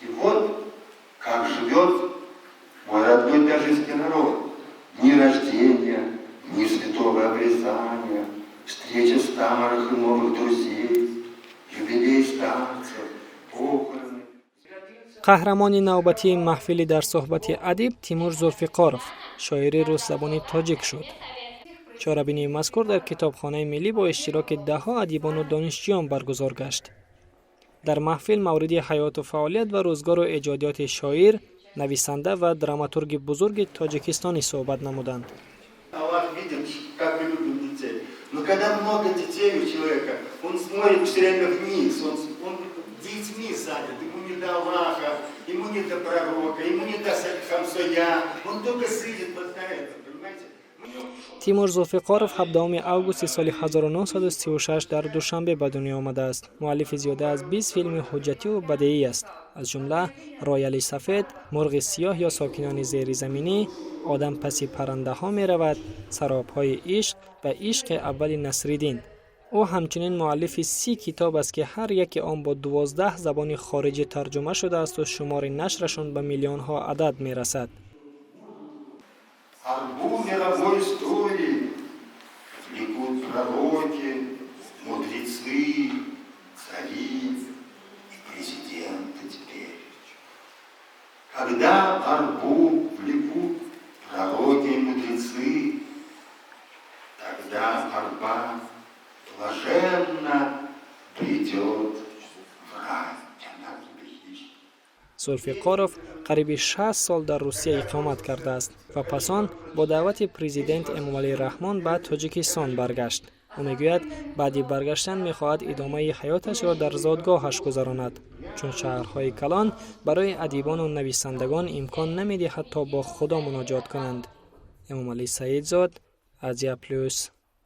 И вот как живет мой родной таджикский народ. Дни рождения, дни святого обрезания, встреча старых и новых друзей, юбилей старцев, похороны. Қаҳрамони навбатии маҳфили «Дар суҳбати адиб» Тимур Зулфиқоров, шоири русзабони тоҷик шуд. Чорабинии мазкур дар Китобхонаи миллӣ бо иштироки даҳҳо адибону донишҷӯён баргузор гашт. Дар маҳфил мавриди ҳаёту фаъолият ва рӯзгору эҷодиёти шоир, нависанда ва драматурги бузурги тоҷикистонӣ суҳбат намуданд. Аллах видит, как мы любим детей. Но когда много детей у человека, он смотрит все время вниз, он детьми занят, ему не до Аллаха, ему не до пророка, ему не до ҳамсоя, он только сидит вот на этом, понимаете? Тимур Зулфиқоров 17 августи соли 1936 дар Душанбе ба дунё омадааст. Муаллифи зиёда аз 20 филми ҳуҷҷативу бадеӣ аст, аз ҷумла «Рояли сафед», «Мурғи сиёҳ ё сокинони зеризаминӣ», «Одам паси паррандаҳо меравад», «Саробҳои ишқ» ва «Ишқи аввали Насриддин». Ӯ ҳамчунин муаллифи 30 китоб аст, ки ҳар яке он бо 12 забони хориҷӣ тарҷума шудаасту шумори нашрашон ба миллионҳо адад мерасад. Арбу мировой истории влекут пророки, мудрецы, цари и президенты теперь. Когда арбу влекут пророки и мудрецы, тогда арба блаженно придет в рай. Зулфиқоров қариби 60 сол дар Русия иқомат кардааст ва пас он бо даъвати президент Эмомалӣ Раҳмон ба Тоҷикистон баргашт. Ӯ мегӯяд, баъди баргаштан мехоҳад идомаи ҳаёташро дар зодгоҳаш гузаронад, чун шаҳрҳои калон барои адибону нависандагон имкон намедиҳад, то бо Худо муноҷот кунанд. Эмомалӣ Саидзод, Азия Плюс.